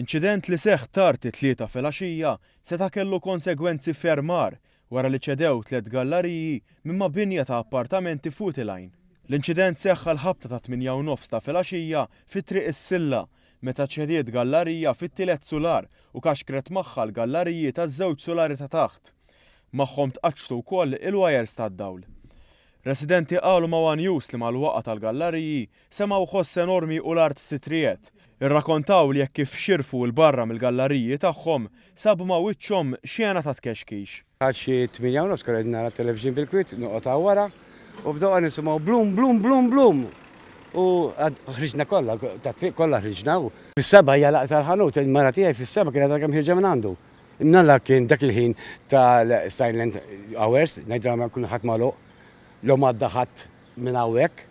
Inċident li seħħ tard it-Tlieta filgħaxija seta' kellu konsegwenzi ferm agħar wara li ċedew tlett gallariji minn ma' binja ta' appartamenti f'Wied il-Għajn. L-inċident seħħ għall-ħabta tat-8 u nofs ta' filgħaxija fi Triq is-Silla meta ċediet gallarija fit-tielet sular u kaxkret magħha l-gallariji taż-żewġ sulari ta' taħt. Magħhom tqaċċtu wkoll il-wires tad-dawl. Residenti qalu ma' one News li mal-waqgħa tal-gallariji semgħu ħoss enormi u l-art titriegħed. Irrakontaw li hekk kif xirfu 'l barra mill-gallariji tagħhom, sabu ma' wiċċhom xena ta' tkexkix. Għal xi 8:30 konna qegħdin nara t-television bil-kwiet, noqgħod hawn wara, u f'daqqa nisimgħu blum blum blum blum! U ħriġna kollha, tat-triq kollha ħriġna u. Fis-sebgħa hija laqgħet tal-ħanut, il-mara tiegħi fis-sebgħa kienet għadha kemm ħierġa minn għandu. Imnalla kien dak il-ħin tal-silent hours, ngħidilha ma jkun ħadd magħluq, jew m'għadda ħadd minn hawnhekk.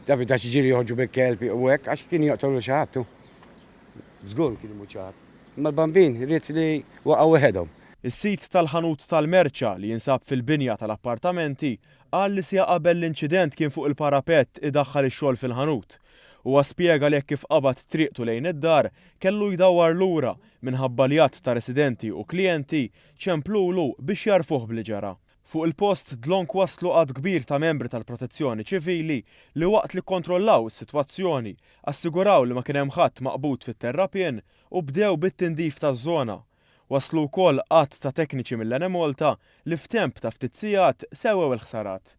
Taf int għax ġieli joħorġu bil-kelb u hekk għax kien joqtol lil xi ħadd hu. Żgur kien imut xi ħadd. Imma l-bambin ried li waqgħu weħedhom. Is-sid tal-ħanut tal-merċa li jinsab fil-binja tal-appartamenti qal li siegħa qabel l-inċident kien fuq il-parapett idaħħal ix-xogħol fil-ħanut. Huwa spjega li hekk kif qabad triqtu lejn id-dar kellu jdawwar lura minħabba li għadd ta' residenti u klijenti ċemplulu biex jgħarrfuh b'li ġara. Fuq il-post dlonk waslu għadd kbir ta' membri tal-Protezzjoni Ċivili li waqt li kkontrollaw is-sitwazzjoni assiguraw li ma kien hemm ħadd maqbud fit-terrapien u bdew bit-tindif taż-żona. Waslu wkoll għadd ta' tekniċi mill-Enemalta li f'temp ta' ftit sigħat sewwew il-ħsarat.